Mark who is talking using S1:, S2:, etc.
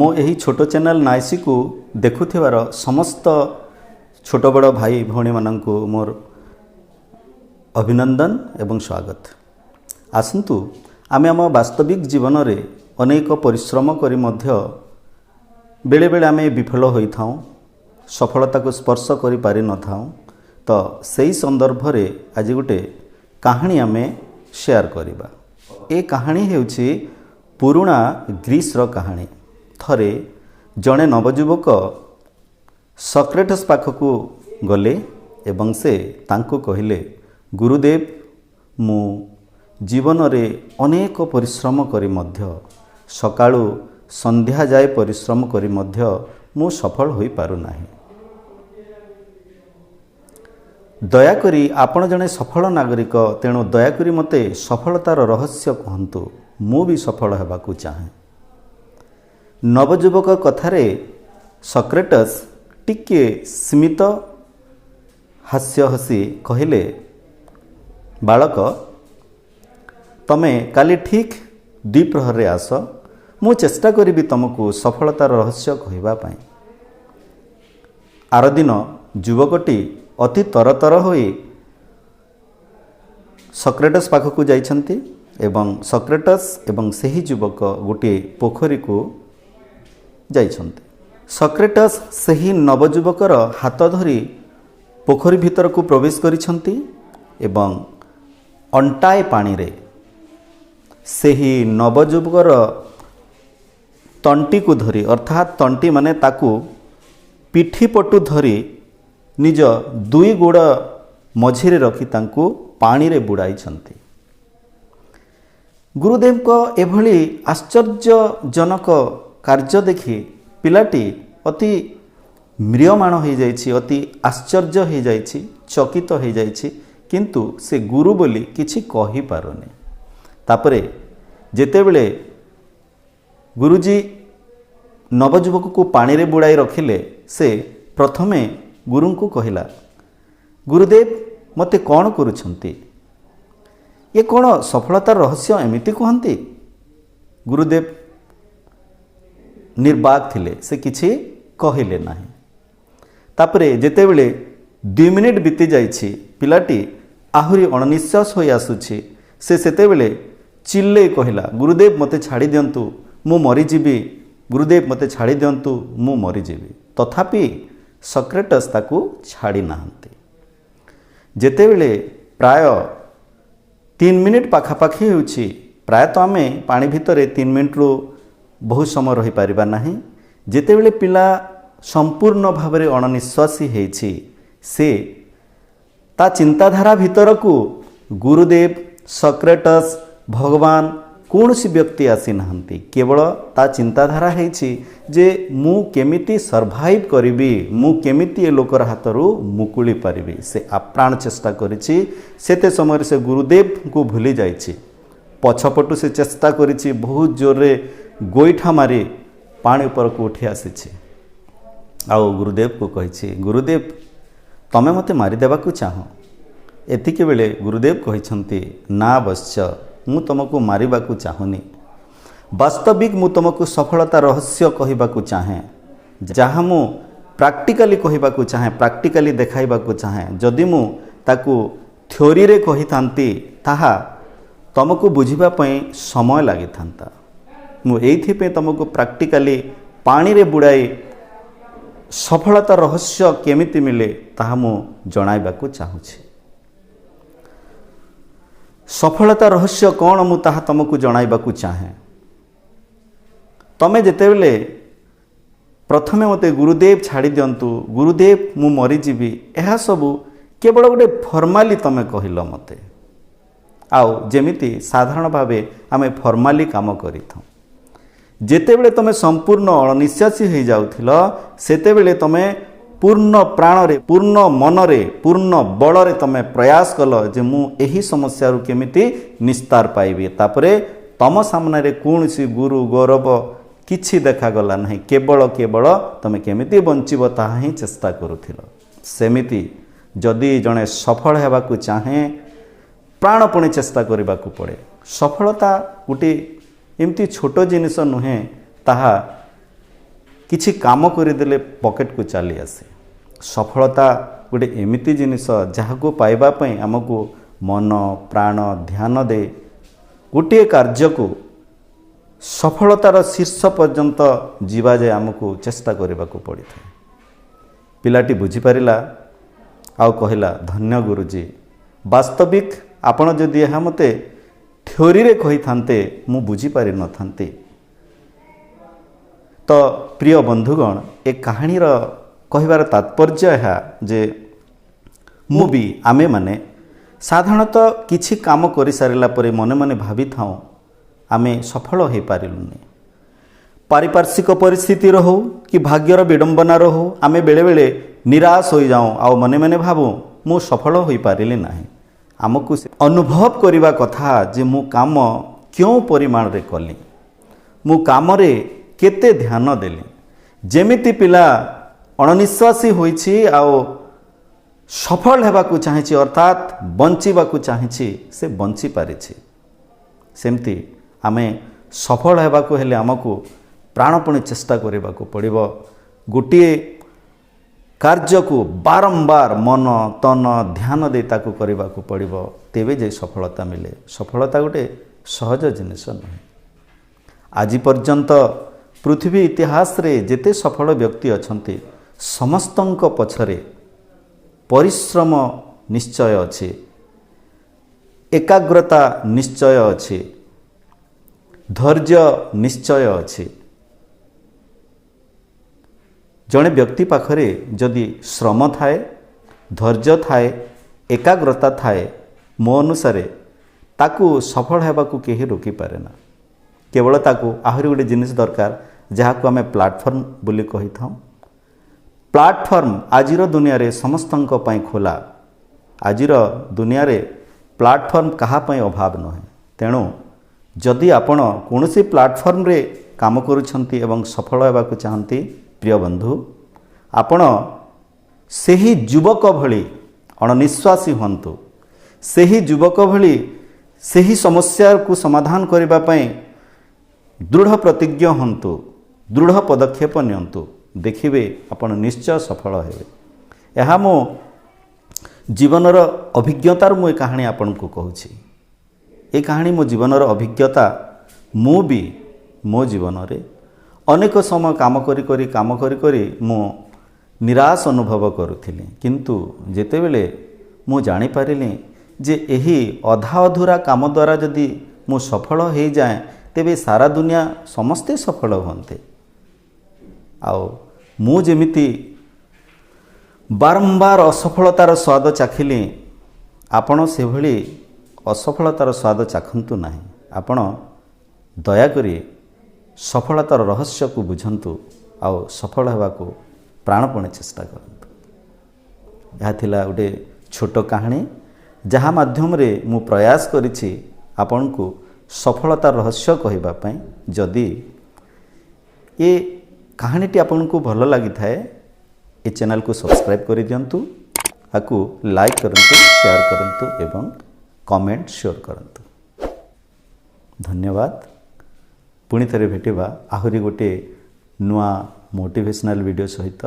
S1: ମୋ ଏହି ଛୋଟ ଚ୍ୟାନେଲ୍ ନାଇସିକୁ ଦେଖୁଥିବାର ସମସ୍ତ ଛୋଟ ବଡ଼ ଭାଇ ଭଉଣୀମାନଙ୍କୁ ମୋର ଅଭିନନ୍ଦନ ଏବଂ ସ୍ୱାଗତ। ଆସନ୍ତୁ, ଆମେ ଆମ ବାସ୍ତବିକ ଜୀବନରେ ଅନେକ ପରିଶ୍ରମ କରି ମଧ୍ୟ ବେଳେବେଳେ ଆମେ ବିଫଳ ହୋଇଥାଉଁ, ସଫଳତାକୁ ସ୍ପର୍ଶ କରିପାରିନଥାଉଁ। ତ ସେଇ ସନ୍ଦର୍ଭରେ ଆଜି ଗୋଟେ କାହାଣୀ ଆମେ ସେୟାର କରିବା। ଏ କାହାଣୀ ହେଉଛି ପୁରୁଣା ଗ୍ରୀସର କାହାଣୀ। ଥରେ ଜଣେ ନବଯୁବକ ସକ୍ରେଟସ୍ ପାଖକୁ ଗଲେ ଏବଂ ସେ ତାଙ୍କୁ କହିଲେ, "ଗୁରୁଦେବ, ମୁଁ ଜୀବନରେ ଅନେକ ପରିଶ୍ରମ କରି ମଧ୍ୟ, ସକାଳୁ ସନ୍ଧ୍ୟା ଯାଏ ପରିଶ୍ରମ କରି ମଧ୍ୟ ମୁଁ ସଫଳ ହୋଇପାରୁନାହିଁ। ଦୟାକରି ଆପଣ ଜଣେ ସଫଳ ନାଗରିକ, ତେଣୁ ଦୟାକରି ମୋତେ ସଫଳତାର ରହସ୍ୟ କୁହନ୍ତୁ। ମୁଁ ବି ସଫଳ ହେବାକୁ ଚାହେଁ।" ନବଯୁବକ କଥାରେ ସକ୍ରେଟସ୍ ଟିକିଏ ସ୍ମିତ ହାସ୍ୟ ହସି କହିଲେ, "ବାଳକ, ତମେ କାଲି ଠିକ୍ ଦ୍ୱିପ୍ରହରରେ ଆସ। ମୁଁ ଚେଷ୍ଟା କରିବି ତୁମକୁ ସଫଳତାର ରହସ୍ୟ କହିବା ପାଇଁ।" ଆର ଦିନ ଯୁବକଟି ଅତି ତରତର ହୋଇ ସକ୍ରେଟସ୍ ପାଖକୁ ଯାଇଛନ୍ତି ଏବଂ ସକ୍ରେଟସ୍ ଏବଂ ସେହି ଯୁବକ ଗୋଟିଏ ପୋଖରୀକୁ ଯାଇଛନ୍ତି। ସକ୍ରେଟସ୍ ସେହି ନବଯୁବକର ହାତ ଧରି ପୋଖରୀ ଭିତରକୁ ପ୍ରବେଶ କରିଛନ୍ତି ଏବଂ ଅଣ୍ଟାଏ ପାଣିରେ ସେହି ନବଯୁବକର ତଣ୍ଟିକୁ ଧରି, ଅର୍ଥାତ୍ ତଣ୍ଟି ମାନେ ତାକୁ ପିଠି ପଟୁ ଧରି ନିଜ ଦୁଇ ଗୋଡ଼ ମଝିରେ ରଖି ତାଙ୍କୁ ପାଣିରେ ବୁଡ଼ାଇଛନ୍ତି। ଗୁରୁଦେବଙ୍କ ଏଭଳି ଆଶ୍ଚର୍ଯ୍ୟଜନକ କାର୍ଯ୍ୟ ଦେଖି ପିଲାଟି ଅତି ମ୍ରିୟମାଣ ହୋଇଯାଇଛି, ଅତି ଆଶ୍ଚର୍ଯ୍ୟ ହୋଇଯାଇଛି, ଚକିତ ହୋଇଯାଇଛି, କିନ୍ତୁ ସେ ଗୁରୁ ବୋଲି କିଛି କହିପାରୁନି। ତାପରେ ଯେତେବେଳେ ଗୁରୁଜୀ ନବଯୁବକକୁ ପାଣିରେ ବୁଡ଼ାଇ ରଖିଲେ, ସେ ପ୍ରଥମେ ଗୁରୁଙ୍କୁ କହିଲା, "ଗୁରୁଦେବ, ମୋତେ କ'ଣ କରୁଛନ୍ତି? ଏ କ'ଣ ସଫଳତାର ରହସ୍ୟ ଏମିତି କୁହନ୍ତି?" ଗୁରୁଦେବ ନିର୍ବାକ ଥିଲେ, ସେ କିଛି କହିଲେ ନାହିଁ। ତାପରେ ଯେତେବେଳେ 2 ମିନିଟ୍ ବିତି ଯାଇଛି, ପିଲାଟି ଆହୁରି ଅଣନିଶ୍ୱାସ ହୋଇ ଆସୁଛି, ସେ ସେତେବେଳେ ଚିଲ୍ଲେଇ କହିଲା, "ଗୁରୁଦେବ, ମୋତେ ଛାଡ଼ି ଦିଅନ୍ତୁ, ମୁଁ ମରିଯିବି। ଗୁରୁଦେବ, ମୋତେ ଛାଡ଼ି ଦିଅନ୍ତୁ, ମୁଁ ମରିଯିବି।" ତଥାପି ସକ୍ରେଟସ୍ ତାକୁ ଛାଡ଼ି ନାହାନ୍ତି। ଯେତେବେଳେ ପ୍ରାୟ 3 ମିନିଟ୍ ପାଖାପାଖି ହେଉଛି, ପ୍ରାୟତଃ ଆମେ ପାଣି ଭିତରେ 3 ମିନିଟ୍ରୁ ବହୁତ ସମୟ ରହିପାରିବା ନାହିଁ, ଯେତେବେଳେ ପିଲା ସମ୍ପୂର୍ଣ୍ଣ ଭାବରେ ଅଣନିଶ୍ୱାସୀ ହେଇଛି, ସେ ତା ଚିନ୍ତାଧାରା ଭିତରକୁ ଗୁରୁଦେବ, ସକ୍ରେଟସ୍, ଭଗବାନ କୌଣସି ବ୍ୟକ୍ତି ଆସିନାହାନ୍ତି। କେବଳ ତା ଚିନ୍ତାଧାରା ହେଇଛି ଯେ ମୁଁ କେମିତି ସର୍ଭାଇଭ୍ କରିବି, ମୁଁ କେମିତି ଏ ଲୋକର ହାତରୁ ମୁକୁଳି ପାରିବି। ସେ ଆପ୍ରାଣ ଚେଷ୍ଟା କରିଛି। ସେତେ ସମୟରେ ସେ ଗୁରୁଦେବଙ୍କୁ ଭୁଲି ଯାଇଛି। ପଛପଟୁ ସେ ଚେଷ୍ଟା କରିଛି, ବହୁତ ଜୋରରେ ଗୋଇଠା ମାରି ପାଣି ଉପରକୁ ଉଠି ଆସିଛି ଆଉ ଗୁରୁଦେବକୁ କହିଛି, "ଗୁରୁଦେବ, ତମେ ମୋତେ ମାରିଦେବାକୁ ଚାହଁ?" ଏତିକି ବେଳେ ଗୁରୁଦେବ କହିଛନ୍ତି, "ନା ବତ୍ସ, ମୁଁ ତୁମକୁ ମାରିବାକୁ ଚାହୁଁନି। ବାସ୍ତବିକ ମୁଁ ତୁମକୁ ସଫଳତା ରହସ୍ୟ କହିବାକୁ ଚାହେଁ, ଯାହା ମୁଁ ପ୍ରାକ୍ଟିକାଲି କହିବାକୁ ଚାହେଁ, ପ୍ରାକ୍ଟିକାଲି ଦେଖାଇବାକୁ ଚାହେଁ। ଯଦି ମୁଁ ତାକୁ ଥିଓରିରେ କହିଥାନ୍ତି, ତାହା ତୁମକୁ ବୁଝିବା ପାଇଁ ସମୟ ଲାଗିଥାନ୍ତା। ମୁଁ ଏଇଥିପାଇଁ ତୁମକୁ ପ୍ରାକ୍ଟିକାଲି ପାଣିରେ ବୁଡ଼ାଇ ସଫଳତା ରହସ୍ୟ କେମିତି ମିଳେ, ତାହା ମୁଁ ଜଣାଇବାକୁ ଚାହୁଁଛି। ସଫଳତା ରହସ୍ୟ କ'ଣ, ମୁଁ ତାହା ତୁମକୁ ଜଣାଇବାକୁ ଚାହେଁ। ତମେ ଯେତେବେଳେ ପ୍ରଥମେ ମୋତେ 'ଗୁରୁଦେବ, ଛାଡ଼ି ଦିଅନ୍ତୁ, ଗୁରୁଦେବ, ମୁଁ ମରିଯିବି', ଏହା ସବୁ କେବଳ ଗୋଟେ ଫର୍ମାଲି ତୁମେ କହିଲ ମୋତେ, ଆଉ ଯେମିତି ସାଧାରଣ ଭାବେ ଆମେ ଫର୍ମାଲି କାମ କରିଥାଉ। ଯେତେବେଳେ ତୁମେ ସମ୍ପୂର୍ଣ୍ଣ ଅଣନିଶ୍ୱାସୀ ହୋଇଯାଉଥିଲ, ସେତେବେଳେ ତୁମେ ପୂର୍ଣ୍ଣ ପ୍ରାଣରେ, ପୂର୍ଣ୍ଣ ମନରେ, ପୂର୍ଣ୍ଣ ବଳରେ ତୁମେ ପ୍ରୟାସ କଲ ଯେ ମୁଁ ଏହି ସମସ୍ୟାରୁ କେମିତି ନିସ୍ତାର ପାଇବି। ତାପରେ ତମ ସାମ୍ନାରେ କୌଣସି ଗୁରୁ ଗୌରବ କିଛି ଦେଖାଗଲା ନାହିଁ। କେବଳ କେବଳ ତୁମେ କେମିତି ବଞ୍ଚିବ, ତାହା ହିଁ ଚେଷ୍ଟା କରୁଥିଲ। ସେମିତି ଯଦି ଜଣେ ସଫଳ ହେବାକୁ ଚାହେଁ, ପ୍ରାଣପଣେ ଚେଷ୍ଟା କରିବାକୁ ପଡ଼େ। ସଫଳତା ଗୋଟିଏ ଏମିତି ଛୋଟ ଜିନିଷ ନୁହେଁ, ତାହା କିଛି କାମ କରିଦେଲେ ପକେଟକୁ ଚାଲି ଆସେ। ସଫଳତା ଗୋଟେ ଏମିତି ଜିନିଷ, ଯାହାକୁ ପାଇବା ପାଇଁ ଆମକୁ ମନ ପ୍ରାଣ ଧ୍ୟାନ ଦେଇ ଗୋଟିଏ କାର୍ଯ୍ୟକୁ ସଫଳତାର ଶୀର୍ଷ ପର୍ଯ୍ୟନ୍ତ ଯିବା ଯାଏ ଆମକୁ ଚେଷ୍ଟା କରିବାକୁ ପଡ଼ିଥାଏ। ପିଲାଟି ବୁଝିପାରିଲା ଆଉ କହିଲା, "ଧନ୍ୟ ଗୁରୁଜୀ, ବାସ୍ତବିକ ଆପଣ ଯଦି ଏହା ମୋତେ ଥିଓରିରେ କହିଥାନ୍ତେ, ମୁଁ ବୁଝିପାରିନଥାନ୍ତି।" ତ ପ୍ରିୟ ବନ୍ଧୁଗଣ, ଏ କାହାଣୀର କହିବାର ତାତ୍ପର୍ଯ୍ୟ ଏହା ଯେ ମୁଁ ବି ଆମେମାନେ ସାଧାରଣତଃ କିଛି କାମ କରିସାରିଲା ପରେ ମନେ ମନେ ଭାବିଥାଉଁ, ଆମେ ସଫଳ ହୋଇପାରିଲୁନି। ପାରିପାର୍ଶ୍ୱିକ ପରିସ୍ଥିତିର ହଉ କି ଭାଗ୍ୟର ବିଡ଼ମ୍ବନାର ହଉ, ଆମେ ବେଳେବେଳେ ନିରାଶ ହୋଇଯାଉଁ ଆଉ ମନେ ମନେ ଭାବୁ, ମୁଁ ସଫଳ ହୋଇପାରିଲି ନାହିଁ। ଆମକୁ ଅନୁଭବ କରିବା କଥା ଯେ ମୁଁ କାମ କେଉଁ ପରିମାଣରେ କଲି, ମୁଁ କାମରେ କେତେ ଧ୍ୟାନ ଦେଲି। ଯେମିତି ପିଲା ଅଣନିଶ୍ୱାସୀ ହୋଇଛି ଆଉ ସଫଳ ହେବାକୁ ଚାହିଁଛି, ଅର୍ଥାତ୍ ବଞ୍ଚିବାକୁ ଚାହିଁଛି, ସେ ବଞ୍ଚିପାରିଛି। ସେମିତି ଆମେ ସଫଳ ହେବାକୁ ହେଲେ ଆମକୁ ପ୍ରାଣପଣେ ଚେଷ୍ଟା କରିବାକୁ ପଡ଼ିବ। ଗୋଟିଏ କାର୍ଯ୍ୟକୁ ବାରମ୍ବାର ମନ ତନ ଧ୍ୟାନ ଦେଇ ତାକୁ କରିବାକୁ ପଡ଼ିବ, ତେବେ ଯାଇ ସଫଳତା ମିଳେ। ସଫଳତା ଗୋଟେ ସହଜ ଜିନିଷ ନୁହେଁ। ଆଜି ପର୍ଯ୍ୟନ୍ତ ପୃଥିବୀ ଇତିହାସରେ ଯେତେ ସଫଳ ବ୍ୟକ୍ତି ଅଛନ୍ତି, ସମସ୍ତଙ୍କ ପଛରେ ପରିଶ୍ରମ ନିଶ୍ଚୟ ଅଛି, ଏକାଗ୍ରତା ନିଶ୍ଚୟ ଅଛି, ଧୈର୍ଯ୍ୟ ନିଶ୍ଚୟ ଅଛି। ଜଣେ ବ୍ୟକ୍ତି ପାଖରେ ଯଦି ଶ୍ରମ ଥାଏ, ଧୈର୍ଯ୍ୟ ଥାଏ, ଏକାଗ୍ରତା ଥାଏ, ମୋ ଅନୁସାରେ ତାକୁ ସଫଳ ହେବାକୁ କେହି ରୋକିପାରେ ନା। କେବଳ ତାକୁ ଆହୁରି ଗୋଟେ ଜିନିଷ ଦରକାର, ଯାହାକୁ ଆମେ ପ୍ଲାଟଫର୍ମ ବୋଲି କହିଥାଉ। ପ୍ଲାଟଫର୍ମ ଆଜିର ଦୁନିଆରେ ସମସ୍ତଙ୍କ ପାଇଁ ଖୋଲା। ଆଜିର ଦୁନିଆରେ ପ୍ଲାଟଫର୍ମ କାହା ପାଇଁ ଅଭାବ ନୁହେଁ। ତେଣୁ ଯଦି ଆପଣ କୌଣସି ପ୍ଲାଟଫର୍ମରେ କାମ କରୁଛନ୍ତି ଏବଂ ସଫଳ ହେବାକୁ ଚାହାନ୍ତି, ପ୍ରିୟ ବନ୍ଧୁ, ଆପଣ ସେହି ଯୁବକ ଭଳି ଅଣନିଶ୍ୱାସୀ ହୁଅନ୍ତୁ। ସେହି ଯୁବକ ଭଳି ସେହି ସମସ୍ୟାକୁ ସମାଧାନ କରିବା ପାଇଁ ଦୃଢ଼ ପ୍ରତିଜ୍ଞ ହୁଅନ୍ତୁ, ଦୃଢ଼ ପଦକ୍ଷେପ ନିଅନ୍ତୁ। ଦେଖିବେ, ଆପଣ ନିଶ୍ଚୟ ସଫଳ ହେବେ। ଏହା ମୋ ଜୀବନର ଅଭିଜ୍ଞତାରୁ ମୁଁ ଏ କାହାଣୀ ଆପଣଙ୍କୁ କହୁଛି। ଏ କାହାଣୀ ମୋ ଜୀବନର ଅଭିଜ୍ଞତା। ମୁଁ ବି ମୋ ଜୀବନରେ ଅନେକ ସମୟ କାମ କରି କରି, କାମ କରି କରି ମୁଁ ନିରାଶ ଅନୁଭବ କରୁଥିଲି। କିନ୍ତୁ ଯେତେବେଳେ ମୁଁ ଜାଣିପାରିଲି ଯେ ଏହି ଅଧା ଅଧୁରା କାମ ଦ୍ୱାରା ଯଦି ମୁଁ ସଫଳ ହେଇଯାଏ, ତେବେ ସାରା ଦୁନିଆ ସମସ୍ତେ ସଫଳ ହୁଅନ୍ତେ। ଆଉ ମୁଁ ଯେମିତି ବାରମ୍ବାର ଅସଫଳତାର ସ୍ୱାଦ ଚାଖିଲି, ଆପଣ ସେଭଳି ଅସଫଳତାର ସ୍ୱାଦ ଚାଖନ୍ତୁ ନାହିଁ। ଆପଣ ଦୟାକରି ସଫଳତାର ରହସ୍ୟକୁ ବୁଝନ୍ତୁ ଆଉ ସଫଳ ହେବାକୁ ପ୍ରାଣପଣେ ଚେଷ୍ଟା କରନ୍ତୁ। ଏହା ଥିଲା ଗୋଟେ ଛୋଟ କାହାଣୀ, ଯାହା ମାଧ୍ୟମରେ ମୁଁ ପ୍ରୟାସ କରିଛି ଆପଣଙ୍କୁ ସଫଳତାର ରହସ୍ୟ କହିବା ପାଇଁ। ଯଦି ଏ କାହାଣୀଟି ଆପଣଙ୍କୁ ଭଲ ଲାଗିଥାଏ, ଏ ଚ୍ୟାନେଲକୁ ସବସ୍କ୍ରାଇବ୍ କରିଦିଅନ୍ତୁ, ଆକୁ ଲାଇକ୍ କରନ୍ତୁ, ସେୟାର କରନ୍ତୁ ଏବଂ କମେଣ୍ଟ ସିଓର କରନ୍ତୁ। ଧନ୍ୟବାଦ। ପୁଣି ଥରେ ଭେଟିବା ଆହୁରି ଗୋଟିଏ ନୂଆ ମୋଟିଭେସନାଲ୍ ଭିଡ଼ିଓ ସହିତ।